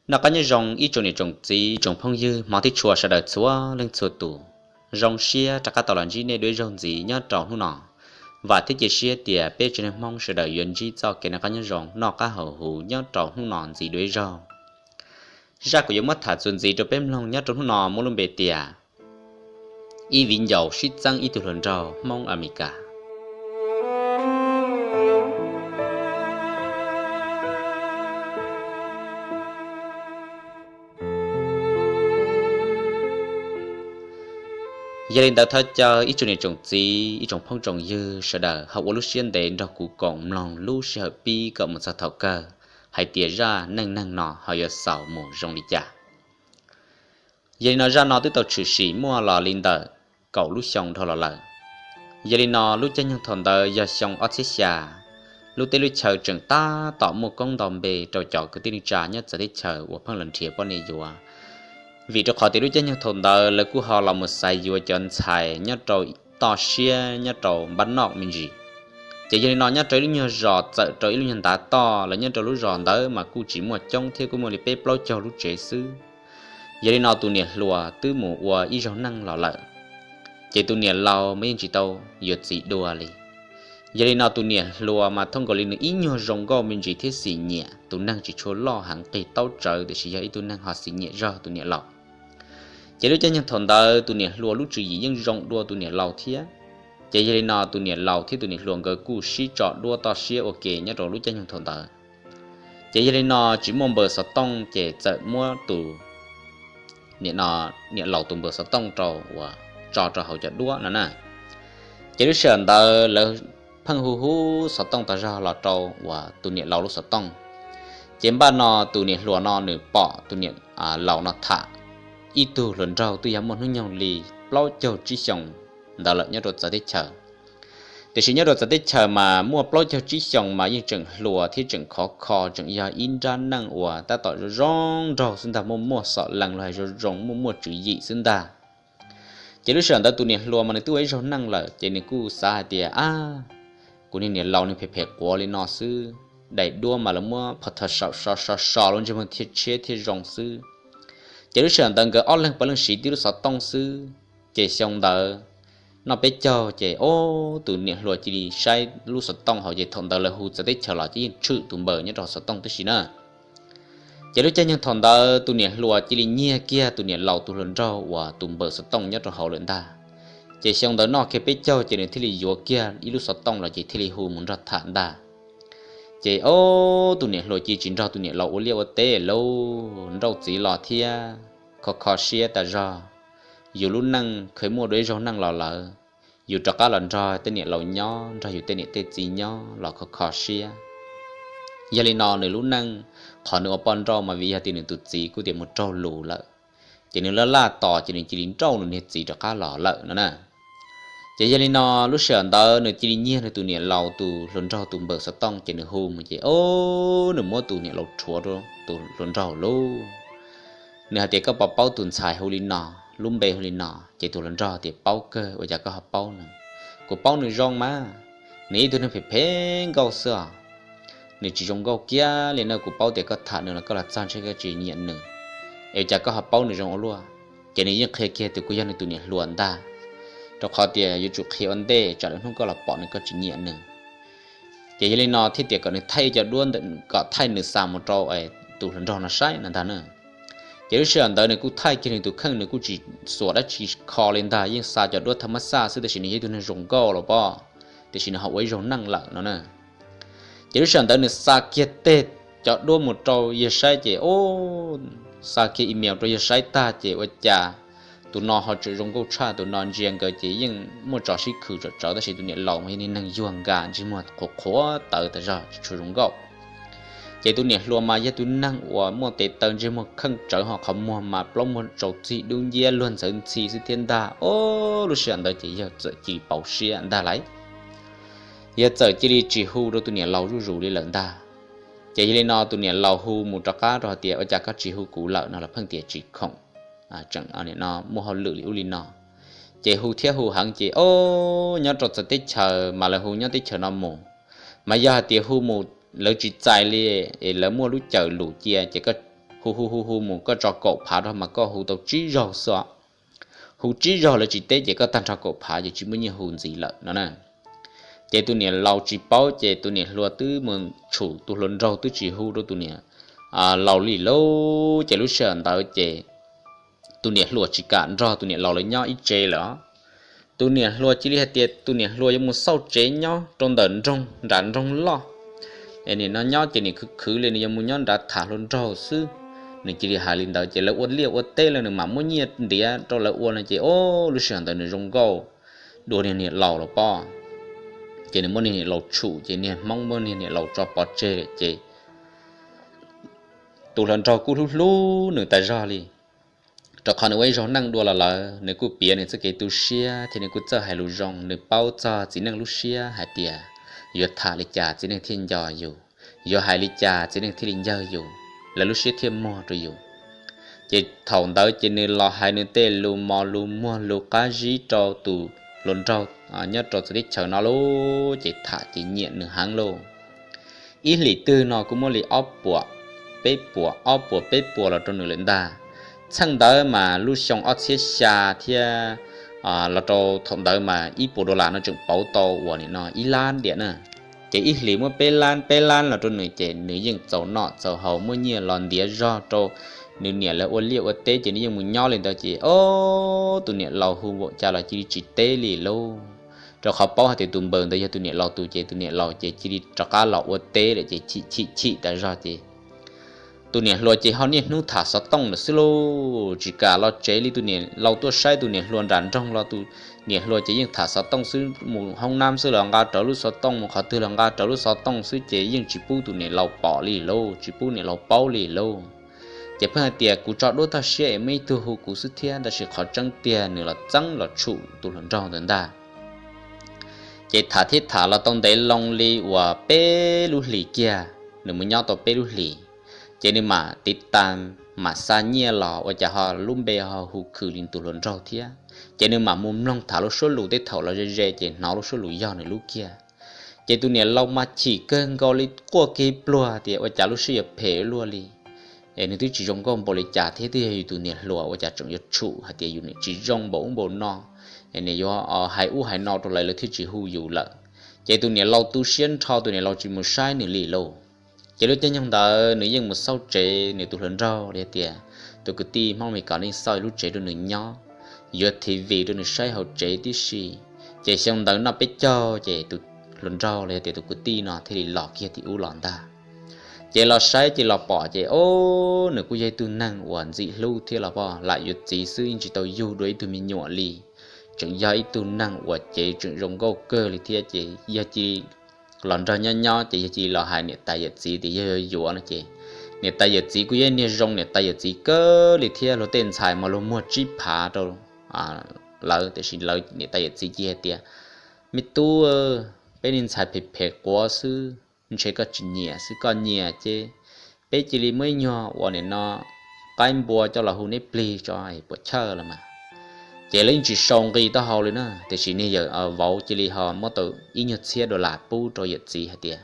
Noj qab nyob zoo ib tsoom niam tsoom txiv tsoom phooj ywg hmov thiab tshua sawv daws txhua leej txhua tus. Zoo siab rov qab tau los ntsib nej dua ib zaug ntxiv nyob rau hnub no. Vam thiab cia siab tias peb tsev neeg Hmoob sawv daws yuav ntsib txoj kev noj qab nyob zoo noj qab haus huv nyob rau hnub no ntxiv dua ib zaug. Zaj kuv yuav muab tham txuas ntxiv rau peb mloog nyob rau hnub no muaj lub npe tias ib viv ncaus sib txeeb ib tug hluas nraug Hmoob Amelikas. Yog li ntawd thov caw ib tsoom niam tsoom txiv ib tsoom phooj tsoom ywg sawv daws ho ua lub siab ntev nrog kuv koom mloog lub sij hawm pib kom mus txog thaum kawg hais tias zaj neej neeg no ho yuav xaus mus zoo li cas. Yog li no zaj no twb tau tshwm sim muaj los li ntawm kaum lub xyoo dhau los lawm. Yog li no lub caij nyoog thaum ntawd yog xyoo ob txhiab xya, lub teb lub chaw tseem tab tom muaj koob ntau npe rau cov kwv tij neej tsa nyob txawv teb chaws uas pheej los nrhiav poj niam yuav. Vim rau qhov tias lub caij nyoog thaum ntawd lawv kuj ho los mus xaiv yuav cov ntxhais nyob rau toj siab nyob rau npab noj me ntsis. Ces yog li no nyob rau ib lub nyuag zos txawm rau ib lub nyuag ntav toj, lawv nyob rau lub zos ntawd mas kuj tsis muaj coob thiab, kuj muaj li peb plaub caug lub tsev xwb. Yog li no tus niam hluas twb mus ua ib zaug neej los lawm, ces tus niam laus mas yeej tsis tau yuav txiv dua li. Yog li no tus niam hluas mas thooj nkaus li nws ib nyuag zoo nkauj me ntsis thiab xim nyiam, tus neeg tsis tshua loj heev, qig taub tsawv, tiam sis yog ib tug neeg ho xim nyiam zog tus niam laus. Ces lub caij nyoog thaum ntawd tus niam hluas lub tswv yim yeej zoo dua tus niam laus thiab. Ces yog li no tus niam laus thiab tus niam hluas nkawd kuj sib tso duab toj siab ua ke nyob rau lub caij nyoog thaum ntawd. Ces yog li no tsis muaj npawb xov tooj, ces txawm muab tus niam laus tus npawb xov tooj rau uas tso rau hauv cov duab no na. Ces lub sij hawm ntawd lawv pheej hu hu xov tooj tas zog los rau uas tus niam laus lub xov tooj. Ces npaj no tus niam hluas no nws pom tus niam laus no tham ib tug hluas nraug twb yog muaj hnub nyoog li plaub caug tsib xyoos ntawd lawm nyob rau txawv teb chaws. Tiam sis nyob rau txawv teb chaws mas muaj plaub caug tsib xyoos mas yeej tseem hluas thiab tseem khov kho, tseem yog ib nrab neej uas tab tom zoo zoo nraug xwb ntag, muaj muaj xom lees los hais zoo zoo, muaj muaj tswv yim xwb ntag. Ces lub sij hawm ntawd tus niam hluas mas nws twb ua ib zaug neej lawm, ces nws kuj xav hais tias, ab, kuv niag niam laus nws phem phem quav li no xwb, daim duab mas lawv muab pho tho saum so so so lub ntsej muag thiaj tshiab thiaj zoo xwb. Ces lub sij hawm ntawd nkawd ob leeg puav leej siv tib lub xov tooj xwb. Ces xyoo ntawd noj peb caug ces ob tus niam hluas cia li saib lub xov tooj hauv, ces thaum ntawd lawv hu txawv teb chaws los ces yeej tshwm tus npawb nyob rau hauv xov tooj tib si na. Ces lub caij nyoog thaum ntawd tus niam hluas cia li nyiag kiag tus niam laus tus hluas nraug uas tus npawb xov tooj nyob rau hauv lawm ntag. Ces xyoo ntawd noj kiag peb caug ces nws thiaj li yuav kiag ib lub xov tooj los ces thiaj li hu mus nrog tham ntag. Ces ob tus niam hluas cia tsis nrog tus niam laus ua liaj ua teb lauj, nrauj txiv los thiab, kho kho siab tas zog. Yus lub neej kheev muaj dua ib zaug neej los lawm, yus rov qab los nrog tej niam laus nyob, nrog yus tej niam tej txiv nyob los kho kho siab. Yog li no nws lub neej, qhov nws ua poj nrauj mas vim yog tias nws tus txiv kuj tias mus raug lus lawm, ces nws laj laj tos ces nws cia li nrauj nws niag txiv rov qab los lawm no na. Ces yog li no lub sij hawm ntawd nws cia li nyiag nws tus niam laus tus hluas nraug tus npawb xov tooj ces nws hu mus ces ob nws muab tus niam laus rhuav rau tus hluas nraug lauj. Nws hais tias, koj puas paub tus ntxhais hu li no, lub npe hu li no? Ces tus hluas nraug tias, paub kawg, ua cas koj ho paub nws? Kuv paub nws zoo mas, nws ib tug neeg phem phem nkauj xwb os. Nws tsis zoo nkauj kiag li na, kuv paub tias koj tham nws los koj los txog ntshe koj tsis nyiam nws, es ua cas koj ho paub nws zoo ua luaj? Ces nws yeej qhia kiag tias kuv yog nws tus niam hluas ntag, rau qhov tias yuav tsum qhia ua ntej tsam lwm hnub koj los pom nws koj tsis nyiam nws. Ces yog li no thiaj tias kom nws thaij cov duab ntawm, kom thaij nws xa mus rau tus hluas nraug no saib no ntag na. Ces lub sij hawm ntawd nws kuj thaij kiag nws tus kheej, nws kuj tsis xuas dab tsi kho li ntag, yeej xa cov duab thaj mab xaj xwb, tab sis nws yog ib tug neeg zoo nkauj los pob, tiam sis nws ho ua ib zaug neej lawm no na. Ces lub sij hawm ntawd nws xa kiag tej cov duab mus rau yawg saib ces, o, xa kiag email rau yawg saib tag ces ua cas tus no ho tseem zoo nkauj tshaj tus no, ntsia nkawd ces yeej muaj tso sib khwm tsawv tsawv, tab sis tus niam laus mas yog niag neeg yuag nkas, ntsej muag qhuav qhuav tawv tas zog tsis tshua zoo nkauj. Ces tus niam hluas mas yog tus neeg uas muaj tes taw ntsej muag kheej tsawv, ho qhov muag mas plaub muag tsaus txig dub nciab luag ntxhawv ntxhi xwb thiab ntag. O, lub sij hawm ntawd ces yawg txawm cia li pauv siab ntag lauj. Yawg txawm cia li tsis hu rau tus niam laus zuj zus li lawm ntag. Ces yog li no tus niam laus hu mus rov qab rau hais tias, ua cas koj tsis hu kuv lawm no los pheej tias tsis khoom, tseem muaj hauj lwm li ub li no. Ces hu thiab hu heev ces, o, nyob rau txawv teb chaws mas lawv hu nyob teb chaws no mus, mas yog hais tias hu mus lawv tsis txais li, es lawv muaj lub cawm lus cia ces koj hu hu hu hu mus koj tso kaum phav rau mas koj hu tau tsib zaug xwb. Hu tsib zaug lawv tsis teb ces koj tag nrho kaum phav ces tsis muaj nyiaj hu ntxiv lawm no na. Ces tus niam laus tsis paub ces tus niam hluas twb mus tshum tus hluas nraug twb tsis hu rau tus niam laus li lauj. Ces lub sij hawm ntawd ces tus niam hluas tsis kam nrog tus niam laus lawv nyob ib tsev lawm. Tus niam hluas cia li hais tias tus niam hluas yuav mus xauj tsev nyob rau ntawm nroog nram nroog loj. Nim no nyob ces nws khwv khwv li nws yuav mus nyob nrad tham hluas nraug xwb. Nws cia li hais li ntawd ces lawv ua liaj ua teb lawm nws mam muab nyiaj ntiav rau lawv ua no ces o, lub sij hawm ntawd nws zoo nkauj dua niag niam laus los pob. Ces nws muab niag niam laus tshum ces niag hmoob muab niag niam laus tso pov tseg lawm ces tus hluas nraug kuj hlub hlub nws tas zog li. Rau qhov nws ua ib zaug neej dua los lawm nws kuj piav nws txoj kev tu siab thiab nws kuj txawj hais lus zoo, nws paub txog txiv neej lub siab hais tias yuav tham li cas txiv neej thiaj nco yus, yuav hais li cas txiv neej thiaj li ncawg yus, lawv lub siab thiaj muag rau yus. Ces thaum ntawd ces nws los hais nws tej lus mos lus muag lus qab zib rau tus hluas nraug nyob rau txawv teb chaws no lauj, ces tham ces nyiam nws heev lauj. Ib hlis twg no kuj muab li ob puas peb puas ob puas peb puas los rau nws lawm ntag. Txheej ntawd mas lub xyoo ob txhiab xya thiab los rau thaum ntawd mas ib puas dollar no tseem pauv tau uas nim no ib lab diam na. Ces ib hlis muab peb lab peb lab los rau nws ces nws yeej txaus noj txaus haus muab nyiaj los ntiav zog rau nws niam lawv ua liaj ua teb ces nws yeej mus nyob li ntawd ces o, tus niam laus hu npaum cas los cia li tsis teb li lauj. Rau qhov paub hais tias tus npawg ntawd yog tus niam laus tus ces tus niam laus ces cia li rov qab los ua teb lawm ces chim chim chim tas zog ces tus niam hluas ces ho niaj hnub tham xov tooj lawm xwb lauj. Tsis kam los tsev li, tus niam laus tuaj saib tus niam hluas nram nroog los tus niam hluas ces yeej tham xov tooj xwb, mus hoob nab xwb los nqa rawv lub xov tooj, mus qhov twg los nqa rawv lub xov tooj xwb ces yeej tsis pub tus niam laus pom li lauj, tsis pub niam laus paub li lauj. Ces pheej hais tias kuv tso duab toj siab es muaj ib tug hu kuv xwb thiab, tab sis qhov tseeb tiag nws los txeeb los tshum tus hluas nraug ntawd ntag. Ces tham thiab tham los tau ntev loo li uas peb lub hlis kiag, nws mus nyob tau peb lub hlis, ces nws mam tiv tas mam xa nyiaj los ua cas ho lub npe ho hu khwm li tus hluas nraug thiab. Ces nws mam mus mloog tham lub suab lus tej thaum los ze ze ces hnov lub suab lus yog nws lub kiag. Ces tus niam laus mas chim kawg nkaus li, quaj kiag pluag tias ua cas lub siab yuav phem luaj li. Es nws twb tsis zoo nkauj npaum li cas thiab twb yog yus tus niam hluas ua cas tseem yuav tshum hais tias yus niam tsis zoo npaum ub npaum no, es nws yuav hais ub hais no rau lawv lawv thiaj tsis hu yus lawm. Ces tus niam laus tu siab nrho, tus niam laus tsis mus saib nws li lauj. Ces lub caij nyoog ntawd nws yeej mus xauj tsev nws tus hluas nraug li hais tias tus kwv tij Hmoob Mes Kas nej xauj lub tsev rau nws nyob, yuav T V rau nws saib hauv tsev tib si. Ces xyoo ntawd noj peb caug ces tus hluas nraug li hais tias tus kwv tij no thiaj li los kiag tim ub los ntag. Ces los saib ces los pom ces o, nws kuj yog ib tug neeg uas ntxim hlub thiab los pom lam yuav txiv xwb yeej tsis tau yug dua ib tug me nyuam li. Tseem yog ib tug neeg uas cev tseem zoo nkauj kawg li thiab ces yog cia los nrog nyob nyob ces yog cia los hais niam tais yawm txiv tias yog yuav yuav no ces niam tais yawm txiv kuj yog niag zoo niam tais yawm txiv kawg li thiab, luag tej ntxhais mas luag muag tsib phav rau lawv, tiam sis lawv niam tais yawm txiv cia hais tias me tub, peb niag ntxhais phem phem quav xwb, ntshe koj tsis nyiam xwb, koj nyiam ces peb cia li muab ib nyuag uas nim no qaib npua coj los hu neb plig tso puas chawj los mas. Ces lawv yeej tsis sau nqi taub hau li na, tiam sis niag yawm vauv cia li ho muab tau ib nyuag txhiab dollar pub rau yawm txiv hais tias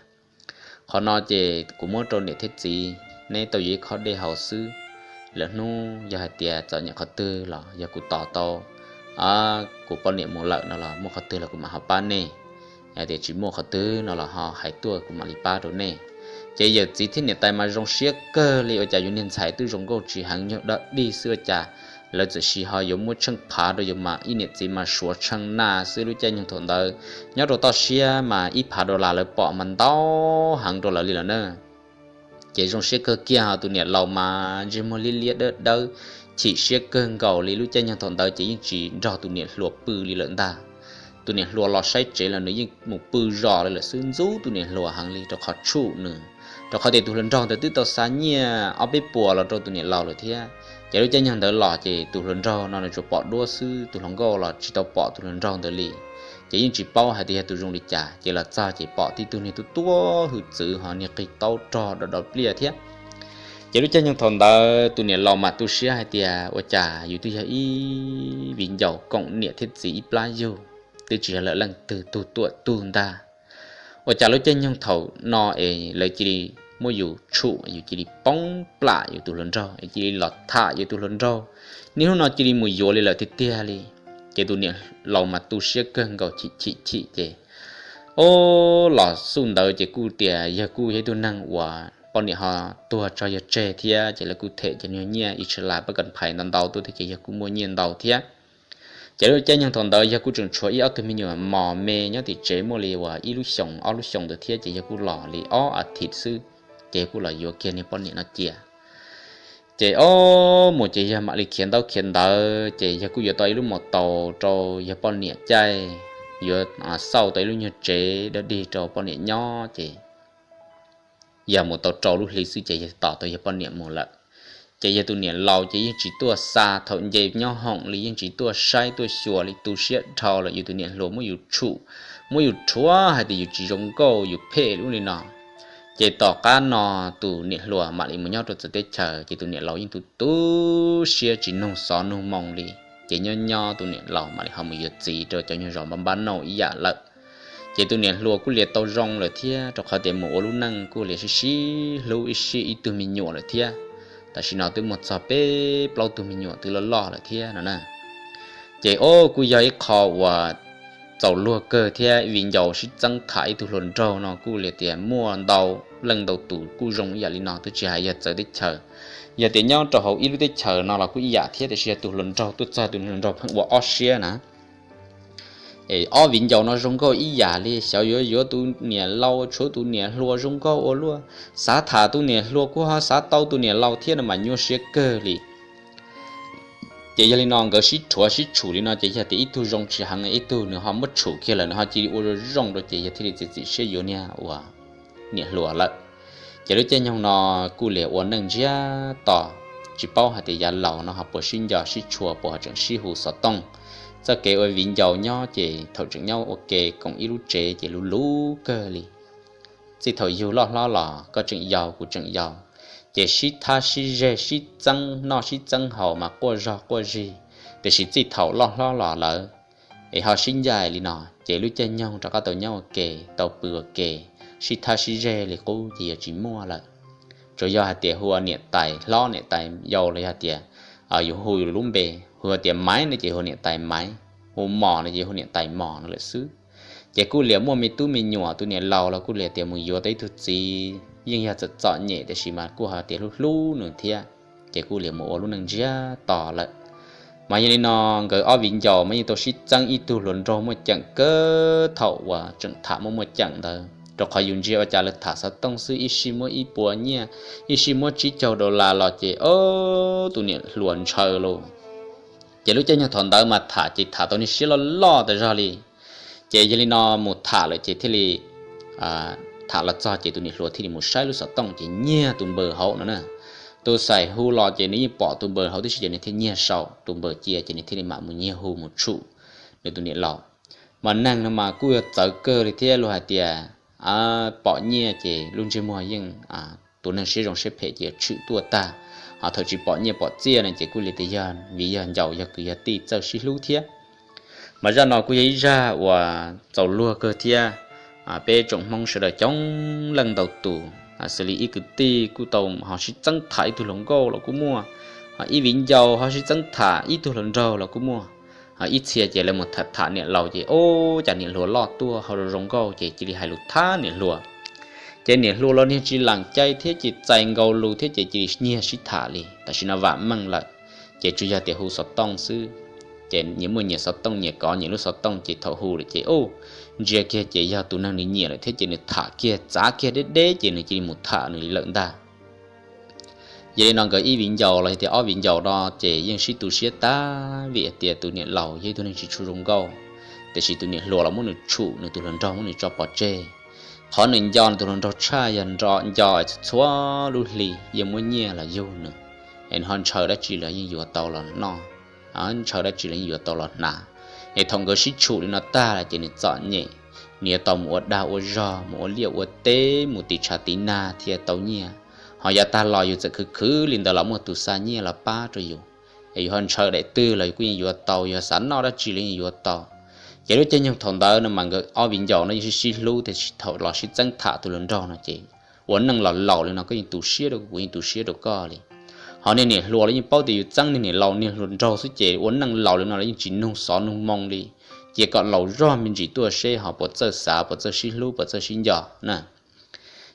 qhov no ces kuv muab rau niam thiab txiv, neb tau yuav ib khob dej haus xwb. Lwm hnub yog hais tias txom nyem qhov twg los yog kuv tos tau kuv poj niam mus lawm no los muaj qhov twg los kuv mam ho pab nej, yog tias tsis muaj qhov twg no los ho hais tuaj kuv mam li pab rau nej. Ces yawm txiv thiab niam tais mas zoo siab kawg li, ua cas yus niag ntxhais twb zoo nkauj tsis heev nyuag dog dig xwb ua cas lawv txawm sis ho yuav muab tsheej phav rau yus mas ib niam txiv mas suav tsheej naj xwb. Lub caij nyoog thaum ntawd nyob rau toj siab mas ib phav dollar lawv pom mas ntau heev rau lawv li lawm na. Ces zoo siab kawg kiag ho tus niam laus mas ntsej muag liab liab dawb dawb, chim siab kawg nkaus li. Lub caij nyoog thaum ntawd ces yeej tsis nrog tus niam hluas pw li lawm ntag. Tus niam hluas los saib tsev los nws yeej mus pw zos li lawm xwb, ntxub tus niam hluas heev li rau qhov tshum nws, rau qhov tias tus hluas nraug ntawd twb tau xa nyiaj ob peb puas los rau tus niam laus lawm thiab. Ces lub caij nyoog ntawd los ces tus hluas nraug no nws tsuas pom duab xwb, tus hluas nkauj los tsis tau pom tus hluas nraug ntawd li. Ces yeej tsis paub hais tias yog tus zoo li cas, ces los txog ces pom tib tug niag tub tuab hwj txwv ho niag qig taub rog dov dov pliaj thiab. Ces lub caij nyoog thaum ntawd tus niam laus mam tu siab hais tias ua cas yus twb yog ib viv ncaus koom niam thiab txiv ib plab yug, twb tsis yog lawm leej twg tug tuam tug ntag. Ua cas lub caij nyoog thaum no es lawv cia li muab yus tshum, yus cia li poob plam yus tus hluas nraug, cia li los tham yus tus hluas nraug, niaj hnub no cia li mus yuav li lawm tiag tiag li. Ces tus niam laus mas tu siab kawg nkaus, chim chim chim ces, o, los xub ntawd ces kuj tias yawg kuj yog ib tug neeg uas poj niam ho tuag tso yawg tseg thiab ces lawv kuj them ces nws nyiaj ib tshab las pab kas phais ntau ntau tuaj thiab ces yawg kuj muaj nyiaj ntau thiab. Ces lub caij nyoog thaum ntawd yawg kuj tseem tshuav ib ob tug me nyuam mos me nyob tim tsev muaj li uas ib lub xyoos ob lub xyoos ntawd thiab ces yawg kuj los li ob as thiv xwb, ces yawg kuj los yuav kiag niag poj niam no cia. Ces o, mus ces yawg mam li khiav ntaub khiav ntawv ces yawg kuj yuav tau ib lub mos taus rau yawg poj niam caij, yuav xauj tau ib lub nyuag tsev dawb dig rau poj niam nyob ces yawg mus tau rau lub hli xwb ces yawg tos tau yawg poj niam mus lawm. Ces yawg tus niam laus ces yeej tsis tuaj xa, thaum nce nyob hoom li yeej tsis tuaj saib tuaj xyuas li, tu siab dhau lawm, yus tus niam hluas muab yus tshum, muab yus rhuav hais tias yus tsis zoo nkauj, yus phem li ub li no. Ces tom qab no tus niam hluas mam li mus nyob rau txawv teb chaws ces tus niam laus yeej tu tu siab tsis nug xov nug moo li. Ces nyob nyob tus niam laus mam li ho mus yuav txiv rau cov nyuag zos npab npab nauj ib yam lawm. Ces tus niam hluas kuj liam tau zoo lawm thiab, rau qhov tias mus ua lub neej kuj liam sib sib hlub ib sij ib tug me nyuam lawm thiab. Tam sim no twb muaj txog peb plaub tug me nyuam twb loj loj lawm thiab no na. Ces o, kuj yog ib qho uas txaus luag kawg thiab, viv ncaus sib txeeb tham ib tug hluas nraug no kuj liam tias muaj ntau leej ntau tus kuj zoo ib yam li no, twb tsis hais yog txawv teb chaws. Yog tias nyob rau hauv ib lub teb chaws no los kuj ib yam thiab, tiam sis yog tus hluas nraug tuaj txog tus hluas nraug pheej ua ob siab na. Es ob viv ncaus no zoo nkauj ib yam li, xyov yuav yuav tus niam laus tshuav tus niam hluas zoo nkauj ua luaj, xav tham tus niam hluas kuj ho xav tau tus niam laus thiab no mas nyuaj siab kawg li. Ces yog li no nkawd sib rhuav sib tshum li no ces yog tias ib tug zoo tsis heev, ib tug nws ho muab tshum kiag lawm nws ho cia li ua zoo zoo rau ces yog thiaj li txiav txim siab yuav niag uas niam hluas lawm. Ces lub caij nyoog no kuj liam ua neej ntsiag to, tsis paub hais tias yav laus no ho puas sib nco sib tshua, puas ho tseem sib hu xov tooj. Txoj kev ua viv ncaus nyob ces thaum tseem nyob ua ke koom ib lub tsev ces luv luv kawg li. Txij thaum yug loj hlob los koj tseem yau kuv tseem yau, ces sib thab sib zeg sib txeeb noj sib txeeb haus mas quaj zog quaj zig. Tiam sis txij thaum loj hlob los lawm es ho sib ncaim li no ces lub caij nyoog rov qab tau nyob ua ke, tau pw ua ke, sib thab sib zeg li qub ces yuav tsis muaj lawm. Tsuas yog hais tias hu ua niam tais hlob niam tais yau los yog tias yus hu yus lub npe, hu ua tias Maiv no ces hu ua niam tais Maiv, hu Mos no ces hu niam tais Mos no lawm xwb. Ces kuj liam muaj me tub me nyuam, tus niam laus los kuj liam tias mus yuav tau ib tug txiv yeej yog txom txom nyem tiam sis mas kuj hais tias hlub hlub nws thiab. Ces kuj liam mus ua lub neej ntsiag to lawm. Mas yog li no nkawd ob viv ncaus mas yeej tau sib txeeb ib tug hluas nraug muaj ceem kawg thaum uas tseem tham muaj muaj ceem ntawd, rau qhov yus ntsia ua cas lawv tham xov tooj xwb ib sij muab ib puas nyiaj, ib sij muab tsib caug dollar los ces o, tus niam hluas ntshaw lauj. Ces lub caij nyoog thaum ntawd mas tham ces tham tau niag siab loj loj tas zog li. Ces yog li no mus tham lawm ces thiaj li tham los txog ces tus niam hluas thiaj li mus saib lub xov tooj ces nyiag tus npawb hauv no na. Tus xais hu los ces nws yeej pom tus npawb hauv tib si ces nws thiaj nyiag sau tus npawb cia ces nws thiaj li mam mus nyiag hu mus tshum nws tus niam laus. Mas neeg no mas kuj yog txawv kawg li thiab, luag hais tias pom nyiaj ces lub ntsej muag yeej, tus neeg siab zoo siab phem ces tshwm tuaj tag. Ho thaum tsis pom nyiaj pom txiaj no ces kuj li tias yog vim yog ncaus yog kwv yog tij txawj sib hlub thiab. Mas zaj no kuj yog ib zaj uas txaus luag kawg thiab. Peb tsoom Hmoob sawv daws coob leej ntau tus, xws li ib kwv tij kuj tau ho sib txeeb tham ib tug hluas nkauj los kuj muaj, ib viv ncaus ho sib txeeb tham ib tug hluas nraug los kuj muaj. Ib txhia ces lawv mus tham tham niam laus ces ub cas niam hluas loj tuaj ho zoo zoo nkauj ces cia li hais lus thab niam hluas. Ces niam hluas los niag tsis lees cai thiab ces txais nkaus lus thiab ces cia li nyiag sib tham li. Tam sim no vam meej lawm, ces tsuas yog tias hu xov tooj xwb. Ces nyias muaj nyias xov tooj, nyias kov nyias lub xov tooj ces thaum hu lawm ces ub, ntsia kiag ces yog tus neeg nws nyiam lawm thiab ces nws tham kiag txav kiag deb deb ces nws cia li mus tham nws li lawm ntag. Yog li no nkawd ib viv ncaus los yog tias ob viv ncaus no ces yeej sib tu siab tag vim hais tias tus niam laus yog ib tug neeg tsis tshua zoo nkauj, tiam sis tus niam hluas los muab nws tshum, nws tus hluas nraug muab nws tso pov tseg. Qhov nws nco nws tus hluas nraug tshaj yog nco txhua lub hli yeej muab nyiaj los yug nws, es nws ho ntshaw dab tsi los yeej yuav tau los noj, ntshaw dab tsi los yeej yuav tau los hnav. Es thaum nkawd sib tshum li no tag lawm ces nws txom nyem, nws yuav tau mus ua dag ua zog, mus ua liaj ua teb, mus tiv tshav tiv nag thiaj tau nyiaj. Ho yav tag los yus txawm khwv khwv li ntawd los muaj tus xa nyiaj los pab rau yus, es yus ho ntshaw daim twg los yus kuj yeej yuav tau, yus xav noj dab tsi los yeej yuav tau. Ces lub caij nyoog thaum ntawd no mas nkawd ob viv ncaus no yeej sib sib hlub tiam sis thaum los sib txeeb tham tus hluas nraug no ces ua neej los laus li no koj yeej tu siab rau kuv, kuv yeej tu siab rau koj li. Ho niag niam hluas los yeej paub tias yus txeeb niag niam laus niag hluas nraug xwb ces ua neej laus li no los yeej tsis nug xov nug moo li. Cia kom laus zog me ntsis tuaj seb ho puas txawj xav, puas txawj sib hlub, puas txawj sib nco na.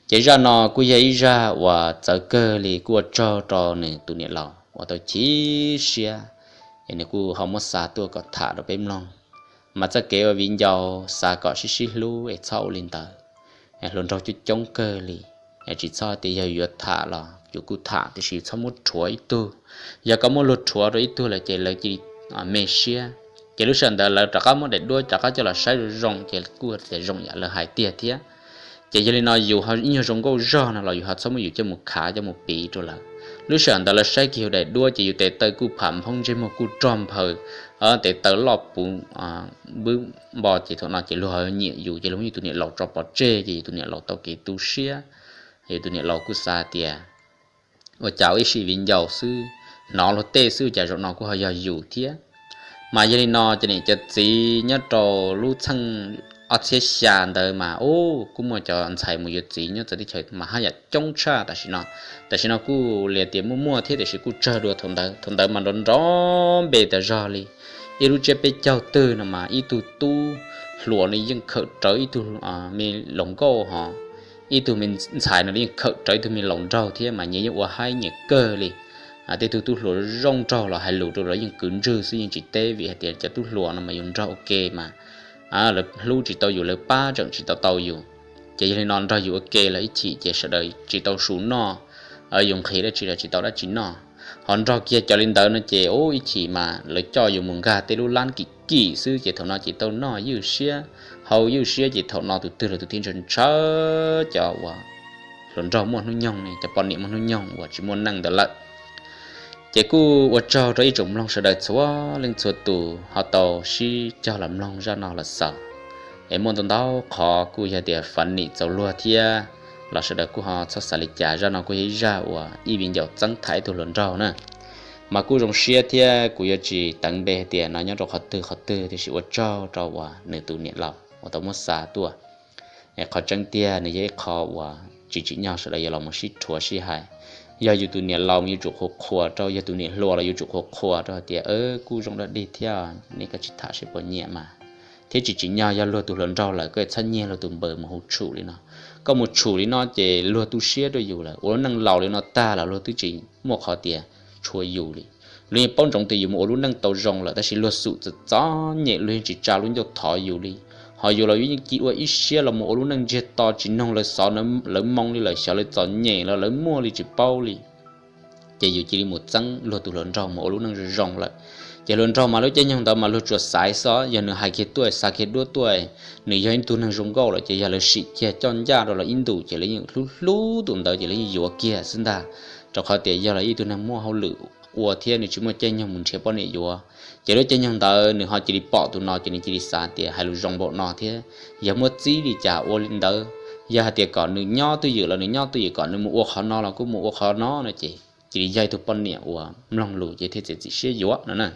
Ces zaj no kuj yog ib zaj uas txawv kawg li, kuj ua tsaug rau nws tus niam laus uas tau chim siab, es nws kuj ho muab xa tuaj kom tham rau peb mloog. Mas txoj kev ua viv ncaus xav kom sib sib hlub es txhob ua li ntawd. Hluas nraug coob coob kawg li, tsis txhob tias yog yuav tham los yus kuj tham, tiam sis txhob muab rhuav ib tug. Yog koj muab luag rhuav rau ib tug lawm ces lawv cia li me siab, ces lub sij hawm ntawd lawv rov qab muab daim duab rov qab coj los saib zoo zoo ces kuj tias zoo yam lawv hais tiag thiab. Ces yog li no yus ho ib nyuag zoo nkauj zog no los yus ho txhob muab yus coj mus khav coj mus piv rau lawv. Lub sij hawm ntawd lawv saib kiag yus daim duab ces yus tes taw kuj pham nphoob, ntsej muag kuj rog nphaws, tes taw loj puv npwb npo, ces thaum no ces luag ho nyiam yus, ces luag muab yus tus niam laus tso pov tseg, ces yus tus niam laus tau kev tu siab, yus tus niam laus kuj xav tias ua cas ua ib sim viv ncaus xwb, hnov luag tej xwb cas zaum no kuj ho yog yus thiab. Mas yog li no cov niam cov txiv nyob rau lub txheej ob txhiab xya ntawd mas ub kuj muaj cov ntxhais mus yuav txiv nyob txawv teb chaws mas haj yam coob tshaj tam sim no. Tam sim no kuj li tias muaj muaj thiab tiam sis kuj tsawg dua thaum ntawd. Thaum ntawd mas nrov nrov npe tas zog li. Ib lub tsiab peb caug twg no mas ib tug tub hluas no yeej khawm rawv ib tug me laus nkauj, ho ib tug me ntxhais no yeej khawm rawv ib tug me laus nraug thiab mas nyias yeej ua haib nyias kawg li. Tej tug tub hluas zoo nraug los hais lus rau los yeej kwv ntswg xwb, yeej tsis teb vim hais tias cov tub hluas no mas yus nrog ua ke mas lawv hlub tsis tau yus, lawv pab tseem tsis tau tau yus. Ces yog li no nrog yus ua ke los ib chim ces sawv daws tsis tau su noj, yus nqhis dab tsi los tsis tau dab tsi noj. Ho nrog kiag cov li ntawd no ces ub ib chim mas lawv coj yus mus nkag tej lub lab kim kim xwb ces thaum no ces tau noj ywj siab haus ywj siab ces thaum no tus twg los tus thiaj ntshaw ntshaw cov uas hluas nraug muaj hnub nyoog, cov poj niam muaj hnub nyoog uas tsis muaj neej ntawd lawm. Ces kuj ua tsaug rau ib tsoom mloog sawv daws txhua leej txhua tus ho tau sib cog los mloog zaj no los xaus. Es muaj ntau ntau qhov kuj yog tias funny txaus luag thiab, los sawv daws kuj ho txhob xav li cas, zaj no kuj yog ib zaj uas ib viv ncaus txeeb tham ib tug hluas nraug na. Mas kuj zoo siab thiab kuv yuav tsis teev npe hais tias no nyob rau qhov twg qhov twg, tiam sis ua tsaug rau uas nws tus niam laus uas tau muab xa tuaj. Es qhov tseeb tiag nws yog ib qho uas tsis tsim nyog sawv daws yuav los mus sib rhuav sib hais. Yog yus tus niam laus yuav tsum qhuas qhuas rau, yog tus niam hluas los yuav tsum qhuas qhuas rau hais tias kuj zoo dog dig thiab, nej koj tsis tham seb puas nyiam mas. Thiab tsis tsim nyog yog luag tus hluas nraug lawm koj txhob nyiag luag tus npawg mus hu tshum li no. Koj mus tshum li no ces luag tu siab rau yus lawm, ua lub neej laus li no tag los luag twb tsis muaj qhov tias tshua yus li. Luag yeej paub ntsoov tias yus mus ua lub neej tau zoo lawm tab sis luag xum txom txom nyem, luag yeej tsis tsa lub ncauj thov yus li. Ho yus los yus yeej cia ua ib siab los mus ua lub neej ntsiag to tsis noog lawv xov lawv moo li, lawv xyov lawv txom nyem los lawv muaj li tsis paub li. Ces yus cia li mus txeeb luag tus hluas nraug mus ua lub neej zoo zoo lawm. Ces hluas nraug mas lub caij nyoog ntawd mas luag tsuas xaiv xwb, yog nws hais kiag tuaj xa kiag duab tuaj, nws yog ib tug neeg zoo nkauj lawm ces yog lawv sim kiag coj ncaj rau los ib ntus ces lawv yeej hlub hlub tus ntawd ces lawv yeej yuav kiag xwb ntag. Rau qhov tias yog los ib tug neeg muaj hauj lwm ua thiab nws tsis muaj caij nyoog mus nrhiav poj niam yuav. Ces lub caij nyoog ntawd nws ho cia li pom tus no ces nws cia li xav tias hais lus zoo npaum no thiab, yog muab txib li cas ua li ntawd. Yog hais tias kom nws nyob twj ywm los nws nyob twj ywm, kom nws mus ua qhov no los kuj mus ua qhov no no ces cia li yog ib tug poj niam uas mloog lus ces thiaj txiav txim siab yuav no na.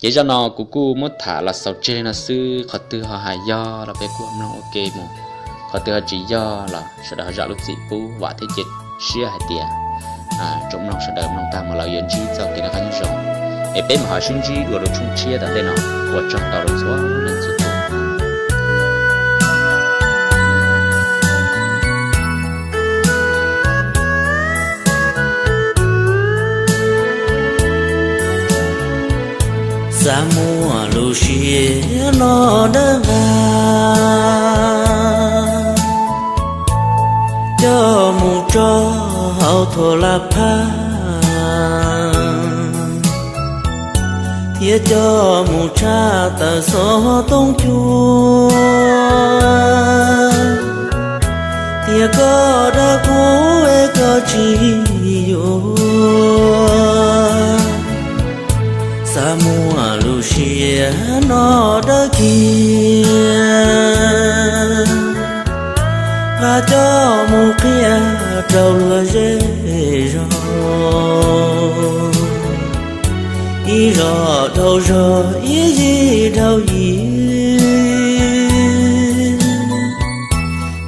Ces zaj no kuv kuj muab tham los xaus tseg no xwb, qhov twg ho hais yog los peb kuj mloog ua ke mus, qhov twg ho tsis yog los sawv daws ho zam lub txim pub, vam thiab cia siab hais tias tsoom mloog sawv daws mloog tag mus lawv yuav ntsib txoj kev noj qab nyob zoo. Es peb mam ho sib ntsib dua rau tshooj tshiab tom ntej no, ua tsaug ntau rau txhua leej txhua tus. Xav muaj lub siab no dawb nqa, coj mus tso hauv thuam laj phab, thiab coj mus tshaj tawm xov tooj cua. Tias koj dag kuv es koj tsis yuav, xav muaj lub siab no dawb kiag, nqa coj mus qhia rau luag zej zog, ib zog dhau zog ib yig dhau yig,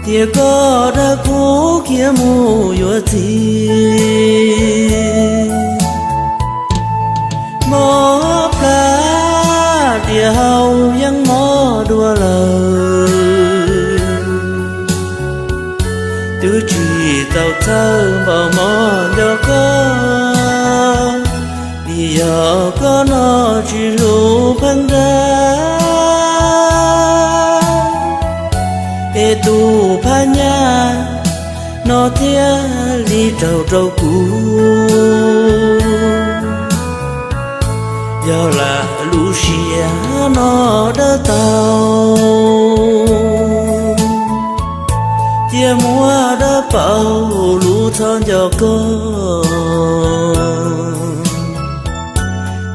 thiab Koj dag kuv khiav mus yuav txiv, mob plab diam hau yeej mob dua lawm. Twb tsis tau txhawj npaum mob nco koj, vim yog koj no tsis hlub pheej ntag. Es tus phab nyaj no thiaj li raug rau kuv. Yog lam lub siab no dawb tau, cia muab dawb paug lub txhob nco koj,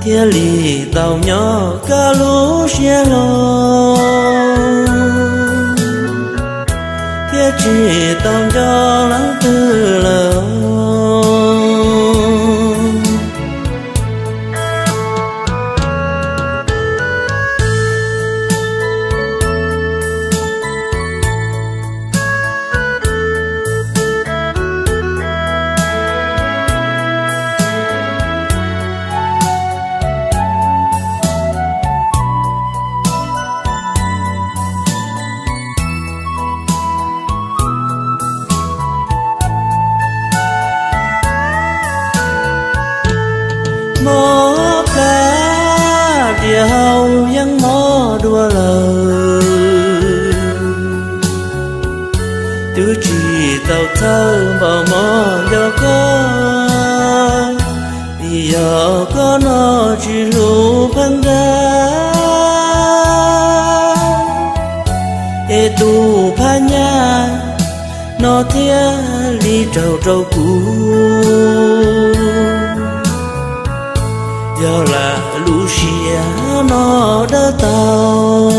thiaj li tau nyob kaj lub siab hlo, thiaj tsis tau nco leej twg lawm. Mob plab diam hau yeej mob dua lawm. Twb tsis tau txhawj npaum mob nco koj, vim yog koj no tsis hlub pheej ntag. Es tus phab nyaj no thiaj li raug rau kuv. Yog lam lub siab no dawb tau,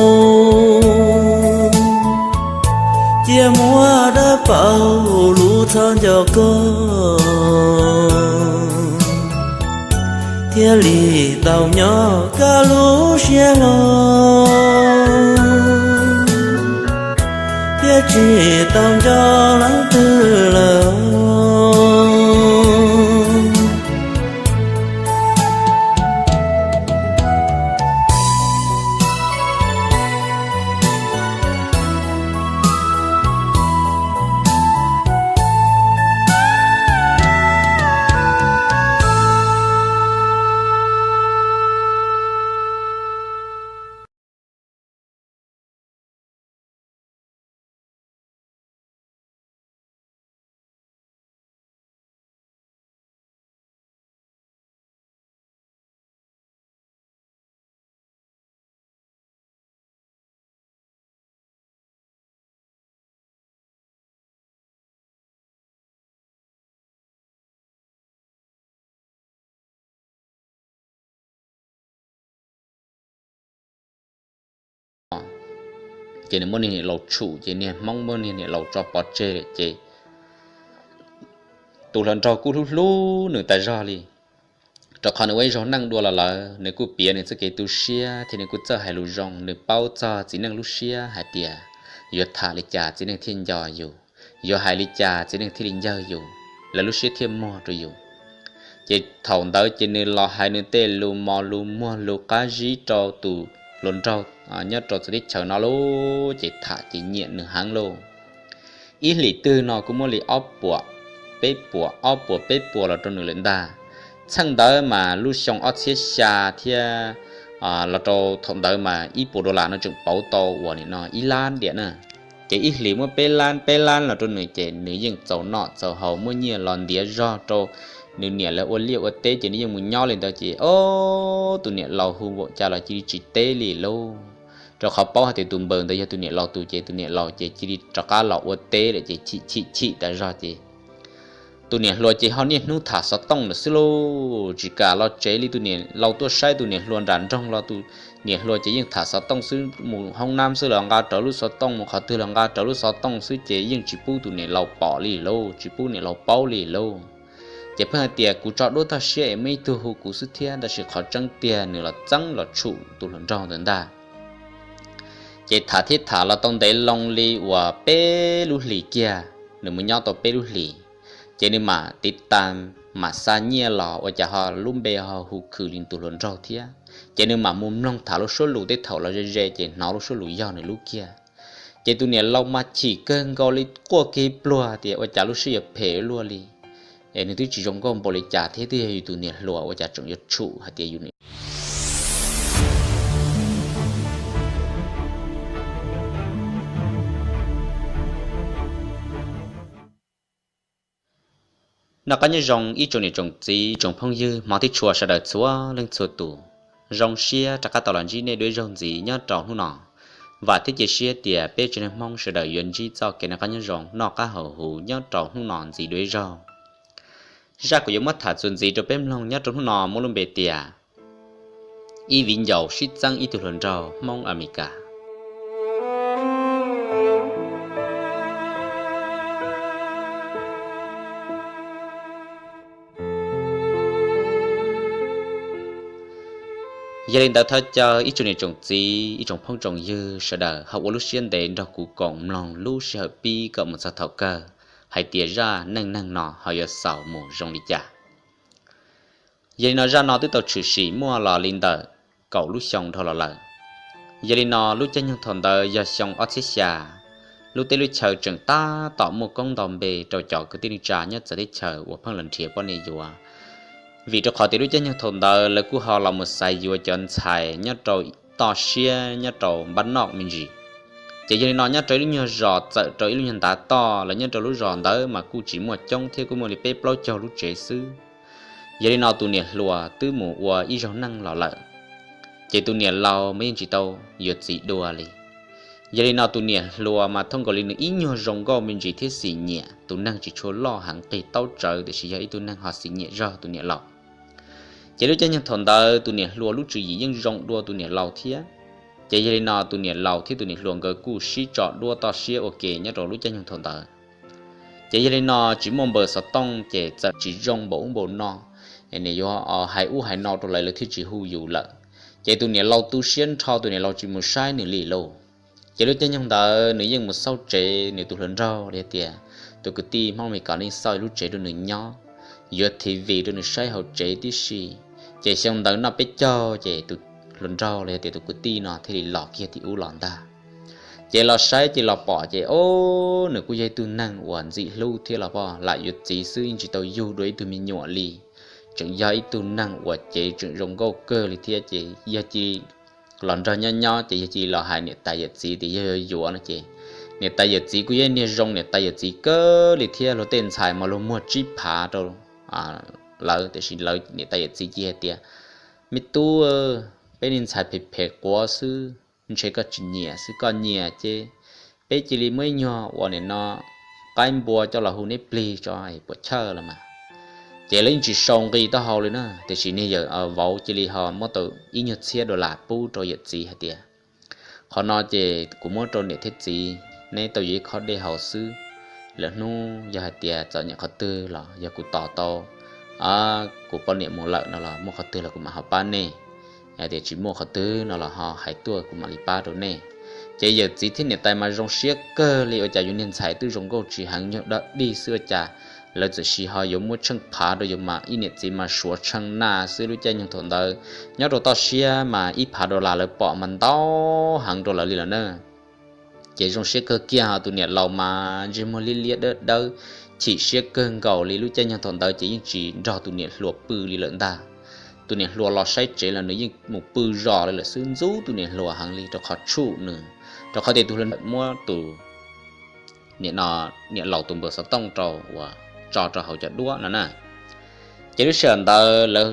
cia muab dawb paug lub txhob nco koj, thiaj li tau nyob kaj lub siab hlo, thiaj tsis tau nco leej twg lawm. Ces nws muab niag niam laus tshum, ces niag Hmoob muab niag niam laus tso pov tseg lawm ces tus hluas nraug kuj hlub hlub nws tas zog li, rau qhov nws ua ib zaug neej dua los lawm, nws kuj piav nws txoj kev tu siab thiab nws kuj txawj hais lus zoo, nws paub txog txiv neej lub siab hais tias yuav tham li cas txiv neej thiaj nco yus, yuav hais li cas txiv neej thiaj li ncawg yus, lawv lub siab thiaj muag rau yus. Ces thaum ntawd ces nws los hais nws tej lus mos lus muag lus qab zib rau tus hluas nraug nyob rau txawv teb chaws no lauj, ces tham ces nyiam nws heev lauj. Ib hlis twg no kuj muaj li ob puas, peb puas, ob puas peb puas los rau nws lawm ntag. Txheej ntawd mas lub xyoo ob txhiab xya thiab los rau thaum ntawd mas ib puas dollar no tseem pauv tau uas nim no ib lab diam na. Ces ib hlis muaj peb lab peb lab los rau nws ces nws yeej txaus noj txaus haus, muaj nyiaj los ntiav zog rau nws niam lawv ua liaj ua teb ces nws yeej mus nyob li ntawd ces ob tus niam laus hu npaum cas los cia li tsis teb li lauj. Rau qhov paub hais tias tus npawg ntawd yog tus niam laus tus ces tus niam laus ces cia li rov qab los ua teb lawm ces chim chim chim tas zog ces tus niam hluas ces ho niaj hnub tham xov tooj lawm xwb lauj. Tsis kam los tsev li, tus niam laus tuaj saib tus niam hluas nram nroog los tus niam hluas ces yeej tham xov tooj xwb, mus hoob nab xwb los nqa rawv lub xov tooj, mus qhov twg los nqa rawv lub xov tooj xwb ces yeej tsis pub tus niam laus pom li lauj, tsis pub niam laus paub li lauj. Ces pheej hais tias kuv tso duab toj siab es muaj ib tug hu kuv xwb thiab, tab sis qhov tseeb tiag nws los txeeb los tshum tus hluas nraug ntawd ntag. Ces tham thiab tham los tau ntev loo li uas peb lub hlis kiag, nws mus nyob tau peb lub hlis, ces nws mam tiv tas, mam xa nyiaj los ua cas ho lub npe ho hu khwm li tus hluas nraug thiab. Ces nws mam mus mloog tham lub suab lus tej thaum los ze ze ces hnov lub suab lus yog nws lub kiag. Ces tus niam laus mas chim kawg nkaus li, quaj kiag pluag tias ua cas lub siab yuav phem luaj li, es nws twb tsis zoo nkauj npaum li cas thiab twb yog yus tus niam hluas, ua cas tseem yuav tshum hais tias yus niam Noj qab nyob zoo ib tsoom niam tsoom txiv tsoom phooj ywg hmov thiab tshua sawv daws txhua leej txhua tus. Zoo siab rov qab tau los ntsib nej dua ib zaug ntxiv nyob rau hnub no. Vam thiab cia siab tias peb tsev neeg Hmoob sawv daws yuav ntsib txoj kev noj qab nyob zoo, noj qab haus huv nyob rau hnub no ntxiv dua ib zaug. Zaj kuv yuav muab tham txuas ntxiv rau peb mloog nyob rau hnub no muaj lub npe tias ib viv ncaus sib txeeb ib tug hluas nraug Hmoob Amelikas. Yog li ntawd thov caw ib tsoom niam tsoom txiv ib tsoom phooj tsoom ywg sawv daws ho ua lub siab ntev nrog kuv koom mloog lub sij hawm pib kom mus txog thaum kawg hais tias zaj neej neeg no ho yuav xaus mus zoo li cas. Yog li no zaj no twb tau tshwm sim muaj los li ntawm kaum lub xyoo dhau los lawm. Yog li no lub caij nyoog thaum ntawd yog xyoo ob txhiab xya, lub teb lub chaw tseem tab tom muaj koob ntau npe rau cov kwv tij neej tsa nyob txawv teb chaws uas pheej los nrhiav poj niam yuav. Vim rau qhov tias lub caij nyoog thaum ntawd lawv kuj ho los mus xaiv yuav cov ntxhais nyob rau toj siab nyob rau npab noj me ntsis. Ces yog li no nyob rau ib lub nyuag zos txawm rau ib lub nyuag ntav toj, lawv nyob rau lub zos ntawd mas kuj tsis muaj coob thiab, kuj muaj li peb plaub caug lub tsev xwb. Yog li no tus niam hluas twb mus ua ib zaug neej los lawm, ces tus niam laus mas yeej tsis tau yuav txiv dua li. Yog li no tus niam hluas mas thooj nkaus li nws ib nyuag zoo nkauj me ntsis thiab xim nyiam, tus neeg tsis tshua loj heev qig taub tsawv tiam sis yog ib tug neeg ho xim nyiam zog tus niam laus. Ces lub caij nyoog thaum ntawd tus niam hluas lub tswv yim yeej zoo dua tus niam laus thiab. Ces yog li no tus niam laus thiab tus niam hluas nkawd kuj sib tso duab toj siab ua ke nyob rau lub caij nyoog thaum ntawd. Ces yog li no tsis muaj npawb xov tooj ces txawm tsis zoo npaum ub npaum no, nws yuav hais ub hais no rau lawv, lawv thiaj tsis hu yus lawm. Ces tus niam laus tu siab nrho, tus niam laus tsis mus saib nws li lauj. Ces lub caij nyoog ntawd nws yeej mus xauj tsev nws tus hluas nraug li hais tias tus kwv tij Hmoob Amelikas yeej xauj ib lub tsev rau nws nyob, yuav TV rau nws saib hauv tsev tib si. Ces xyoo ntawd noj peb caug ces tus hluas nraug li hais tias tus kwv tij no thiaj li los kiag tim ub los ntag. Ces los saib ces los pom ces o, nws kuj yog ib tug neeg uas ntxim hlub thiab los pom lam yuav txiv xwb, yeej tsis tau yug dua ib tug me nyuam li. Tseem yog ib tug neeg uas cev tseem zoo nkauj kawg li thiab, ces yog cia li los nrog nyob nyob ces yog cia li los hais niam tais yawm txiv tias yog yuav yuav no ces niam tais yawm txiv kuj yog niag zoo niam tais yawm txiv kawg li thiab. Luag tej ntxhais mas luag muag tsib phav rau lawv, tiam sis lawv niam tais yawm txiv cia hais tias, me tub, peb niag ntxhais phem phem quav xwb, ntshe koj tsis nyiam xwb, koj nyiam ces peb cia li muab ib nyuag uas nim no qaib npua coj los hu neb plig tso, puas chawj los mas. Ces lawv yeej tsis sau nqi taub hau li na, tiam sis niag yawm vauv cia li ho muab tau ib nyuag txhiab dollar pub rau yawm txiv hais tias, qhov no ces kuv muab rau niam thiab txiv neb tau yuav ib khob dej haus xwb. Lwm hnub yog hais tias txom nyem qhov twg los yog kuv tos tau kuv poj niam mus lawm no los muaj qhov twg los kuv mam ho pab nej. Yog tias tsis muaj qhov twg no los ho hais tuaj kuv mam li pab rau nej. Ces yawm txiv thiab niam tais mas zoo siab kawg li, ua cas yus niag ntxhais twb zoo nkauj tsis heev, nyuag dog dig xwb ua cas lawv txawm sis ho yuav muab tsheej phav rau yus mas ib niam txiv mas suav tsheej naj xwb. Lub caij nyoog thaum ntawd nyob rau toj siab mas ib phav dollar lawv pom mas ntau heev rau lawv li lawm na. Ces zoo siab kawg kiag, tus niam laus mas ntsej muag liab liab dawb dawb, chim siab kawg nkaus li. Lub caij nyoog thaum ntawd ces yeej tsis nrog tus niam hluas pw li lawm ntag. Tus niam hluas los saib tsev los nws yeej mus pw zos li lawm xwb, ntxub tus niam hluas heev li rau qhov tshum nws, rau qhov tias tus hluas muab tus niam laus tus npawb xov tooj rau uas tso rau hauv cov duab no na. Ces lub sij hawm ntawd lawv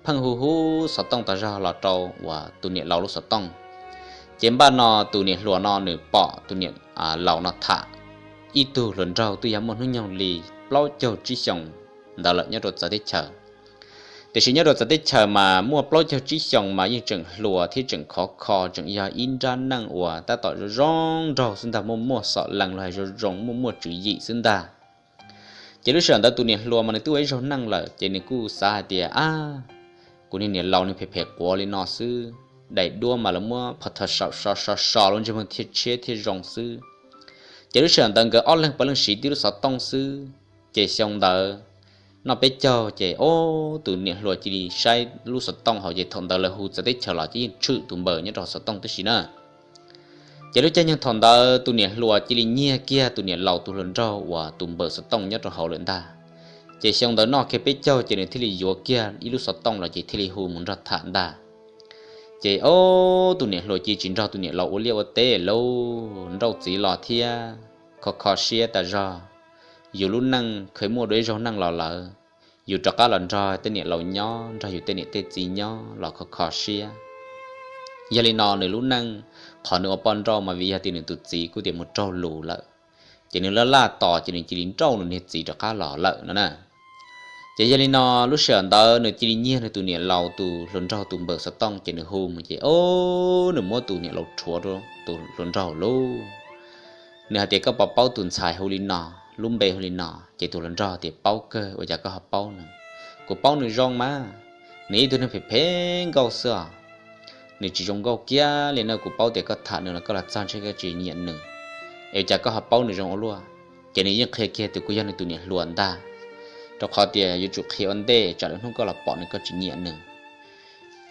pheej hu hu xov tooj tas zog los rau uas tus niam laus lub xov tooj. Ces npaj no tus niam hluas no nws pom tus niam laus no tham ib tug hluas nraug twb yog muaj hnub nyoog li plaub caug tsib xyoos ntawd lawm nyob rau txawv teb chaws. Tiam sis nyob rau txawv teb chaws mas muaj plaub caug tsib xyoos mas yeej tseem hluas thiab tseem khov kho, tseem yog ib nrab neej uas tab tom zoo zoo nraug xwb ntag, muaj muaj xom lees los hais zoo zoo, muaj muaj tswv yim xwb ntag. Ces lub sij hawm ntawd tus niam hluas mas nws twb ua ib zaug neej lawm, ces nws kuj xav hais tias, ab, kuv niag niam laus nws phem phem quav li no xwb, daim duab mas lawv muab pho tho saum so so so lub ntsej muag thiaj tshiab thiaj zoo xwb. Ces lub sij hawm ntawd nkawd ob leeg puav leej siv tib lub xov tooj xwb. Ces xyoo ntawd noj peb caug ces ob tus niam hluas cia li saib lub xov tooj hauv, ces thaum ntawd lawv hu txawv teb chaws los ces yeej tshwm tus npawb nyob rau hauv xov tooj tib si na. Ces lub caij nyoog thaum ntawd tus niam hluas cia li nyiag kiag tus niam laus tus hluas nraug uas tus npawb xov tooj nyob rau hauv lawm ntag. Ces xyoo ntawd noj kiag peb caug ces nws thiaj li yuav kiag ib lub xov tooj los ces thiaj li hu mus nrog tham ntag. Ces ob tus niam hluas cia tsis nrog tus niam laus ua liaj ua teb lauj, nrauj txiv los thiab kho kho siab tas zog. Yus lub neej kheev muaj dua ib zaug neej los lawm, yus rov qab los nrog tej niam laus nyob, nrog yus tej niam tej txiv nyob los kho kho siab. Yog li no nws lub neej, qhov nws ua poj nrauj mas vim yog tias nws tus txiv kuj tias mus raug lus lawm, ces nws laj laj tos ces nws cia li nrauj nws niag txiv rov qab los lawm no na. Ces yog li no lub sij hawm ntawd nws cia li nyiag nws tus niam laus tus hluas nraug tus npawb xov tooj ces nws hu mus ces ob nws muab tus niam laus rhuav rau tus hluas nraug lauj. Nws hais tias koj puas paub tus ntxhais hu li no, lub npe hu li no? Ces tus hluas nraug tias paub kawg, ua cas koj ho paub nws? Kuv paub nws zoo mas, nws ib tug neeg phem phem nkauj xwb os. Nws tsis zoo nkauj kiag li no, kuv paub tias koj tham nws los koj los txog ntshe koj tsis nyiam nws, es ua cas koj ho paub nws zoo ua luaj? Ces nws yeej qhia kiag tias kuv yog nws tus niam hluas ntag, rau qhov tias yuav tsum qhia ua ntej tsam lwm hnub koj los pom nws koj tsis nyiam nws.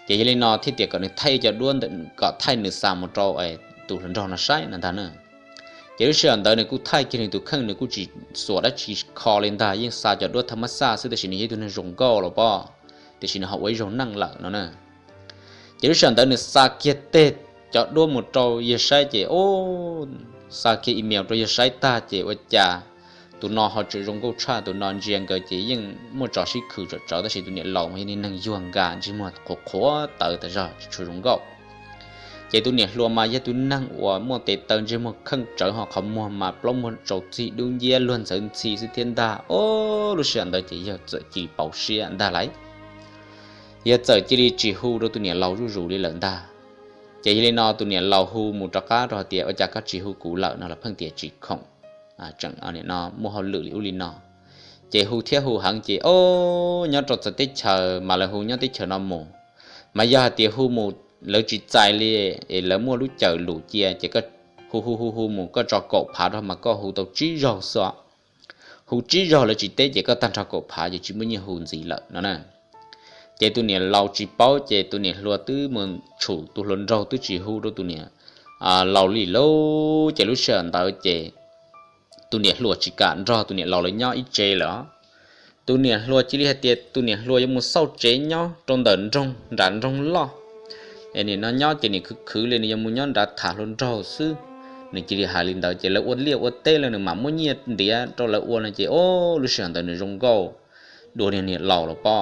Ces yog li no thiaj tias kom nws thaij cov duab ntawm, kom thaij nws xa mus rau tus hluas nraug no saib no ntag na. Ces lub sij hawm ntawd nws kuj thaij kiag nws tus kheej, nws kuj tsis xuas dab tsi kho li ntag, yeej xa cov duab thaj mab xaj xwb, tab sis nws yog ib tug neeg zoo nkauj los pob, tiam sis nws ho ua ib zaug neej lawm no na. Ces lub sij hawm ntawd nws xa kiag tej cov duab mus rau yawg saib ces, o, xa kiag email rau yawg saib tag ces ua cas tus no ho tseem zoo nkauj tshaj tus no, ntsia nkawd ces yeej muaj tso sib khwm tsawv tsawv, tab sis tus niam laus mas yog niag neeg yuag nkas ntsej muag qhuav qhuav tawv tas zog tsis tshua zoo nkauj. Ces tus niam hluas mas yog tus neeg uas muaj tes taw ntsej muag kheej tsawv ho qhov muag mas plaub muag tsaus txig dub nciab luag ntxhawv ntxhi xwb thiab ntag. O, lub sij hawm ntawd ces yawg txawm cia li pauv siab ntag lauj. Yawg txawm cia li tsis hu rau tus niam laus zuj zus li lawm ntag. Ces yog li no tus niam laus hu mus rov qab rau hais tias ua cas koj tsis hu kuv lawm no los pheej tias tsis khoom, tseem muaj hauj lwm li ub li no. Ces hu thiab hu heev ces, o, nyob rau txawv teb chaws mas lawv hu nyob teb chaws no mus, mas yog hais tias hu mus lawv tsis txais li, es lawv muaj lub cawm lus cia ces hu hu hu hu mus koj tso kaum phav rau mas koj hu tau tsib zaug xwb. Hu tsib zaug lawv tsis teb ces koj tag nrho kaum phav ces tsis muaj nyiaj hu ntxiv lawm no na. Ces tus niam laus tsis paub ces tus niam hluas twb mus tshum tus hluas nraug twb tsis hu rau tus niam laus li lauj. Ces lub sij hawm ntawd ces tus niam hluas tsis kam nrog tus niam laus lawv nyob ib tsev lawm. Tus niam hluas cia li hais tias tus niam hluas yuav mus xauj tsev nyob rau ntawm nroog nram nroog loj. Nim no nyob ces nim khwv khwv li nws yuav mus nyob nrad tham hluas nraug xwb. Nws cia li hais li ntawd ces lawv ua liaj ua teb los nws mam muab nyiaj ntiav rau lawv ua no ces, o, lub sij hawm ntawd nws zoo nkauj dua niag niam laus los pob.